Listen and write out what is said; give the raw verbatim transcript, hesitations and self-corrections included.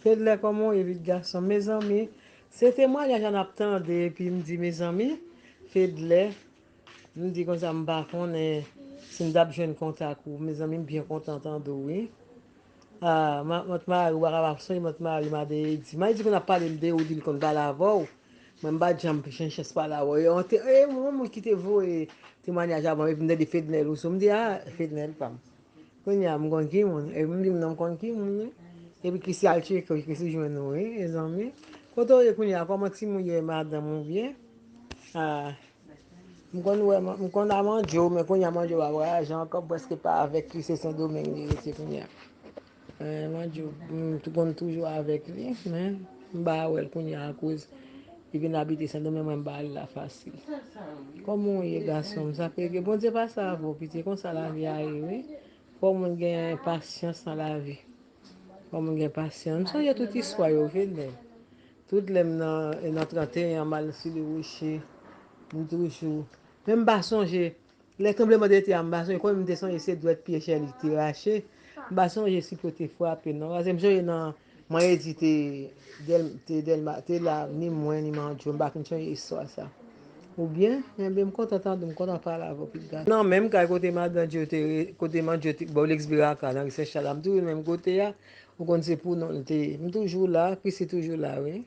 Fedlè, kòman w ye, pitit gason m? Mezanmi, se temwanyaj la n ap tande, epi m di, mezanmi, Fedlè, m di konsa, m pa konnen si m t ap jwenn kontak ou. Mezanmi, m byen kontan tande w, wi. Ah, ma- mant Mari, ou pa ka pa sonje mant Mari, madan Edi. Madan Edi konn ap pale m de ou, di l konn pale avè w. Mwen, m pa t janm jwenn chans pale avè w. E, yon te- e, yon moun ki te voye temwanyaj avan m, epi m tande Fednel Rousseau, m di, ah, Fednel pa m. Kounye a, m konn ki moun. Epi m di, m non, m konn ki moun, wi. Epi Chrissy al tcheke, Chrissy jwenn ou, wi, mezanmi. Kote w ye kounye a? Kòman timoun yo, madanm ou byen? Ah, m konn wè, m konn a Mandjo, men kounye a Mandjo pa voyaje ankò, m prèske pa avèk li, se Sendomeng li rete kounye a. Eh, Mandjo, m tou konn toujou avèk li, men m pa wè l kounye a akoz li vin abite Sendomeng, mwen m pa al la fasil. Kòman w ye, gason m? Sa fè ke Bondye pase avè w, pitit, konsa lavi a ye, wi. Fò moun gen pasyans nan lavi. Fò moun gen pasyans. M sonje tout istwa yo, Fednel. Tout lè m nan, nan trannteyen, m al sou le woche, m toujou. Men m pa sonje, lè tranblemanntè te a, m pa sonje, konnen m te sonje se dwèt pye Chèli ki te rache. M pa sonje si pye w te frape, non. Paske m sonje nan, mwen Edi te, Del, te Delma, te la, ni mwen, ni Mandjo, m pa fin sonje istwa sa. Oubyen, enben, m kontan tande, m kontan pale avè w, pitit gason. Nan menm kay kote madan Djo te re-, kote Mandjo te, bò Lex Biraka, nan Risèch la, m toujou menm kote a. Ou konn se pou non l te ye. M toujou la, Chrissy toujou la, wi.